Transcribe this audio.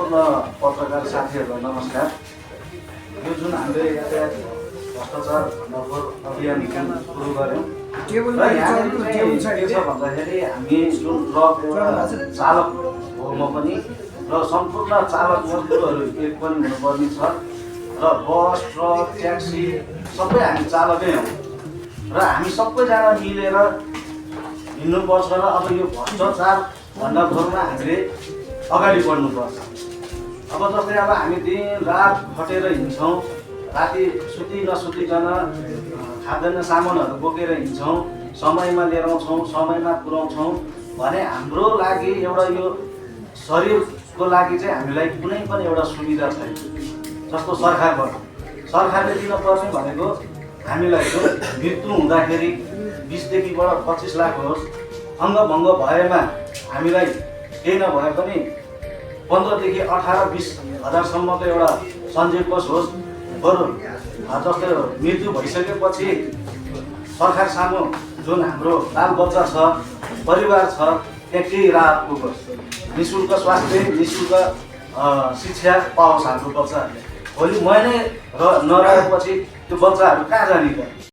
सम्पूर्ण पत्रकार साथीहरूलाई नमस्कार। यो जुन हामीले यातायात भ्रष्टाचार भण्डाफोर अभियान सुरु गऱ्यौँ र यहाँनिर चाहिँ के छ भन्दाखेरि हामी जुन ट्रक एउटा चालक हो म पनि र सम्पूर्ण चालक मजदुरहरू एक पनि हुनुपर्ने छ र बस ट्रक ट्याक्सी सबै हामी चालकै हौँ र हामी सबैजना मिलेर हिँड्नुपर्छ र अब यो भ्रष्टाचार भण्डाफोरमा हामीले अगाडि बढ्नुपर्छ। अब जस्तै अब हामी दिन रात खटेर हिँड्छौँ, राति सुती नसुतिकन खाद्यान्न सामानहरू बोकेर हिँड्छौँ, समयमा लिएर आउँछौँ, समयमा पुर्याउँछौँ भने हाम्रो लागि एउटा यो शरीरको लागि चाहिँ हामीलाई कुनै पनि एउटा सुविधा छैन। जस्तो सरकारले दिनुपर्ने भनेको हामीलाई जो मृत्यु हुँदाखेरि 20 देखि 25 लाख होस्, अङ्गभङ्ग भएमा हामीलाई केही नभए पनि 15 देखि 18-20 हजारसम्मको एउटा सञ्चयकोष होस्। बरु जस्तै मृत्यु भइसकेपछि सरकार सामु जुन हाम्रो बाल बच्चा छ, परिवार छ, त्यहाँ केही राहत पुगोस्, निःशुल्क स्वास्थ्य, निःशुल्क शिक्षा पाओस् हाम्रो बच्चाहरूले। भोलि मैले नरहेपछि त्यो बच्चाहरू कहाँ जाने त?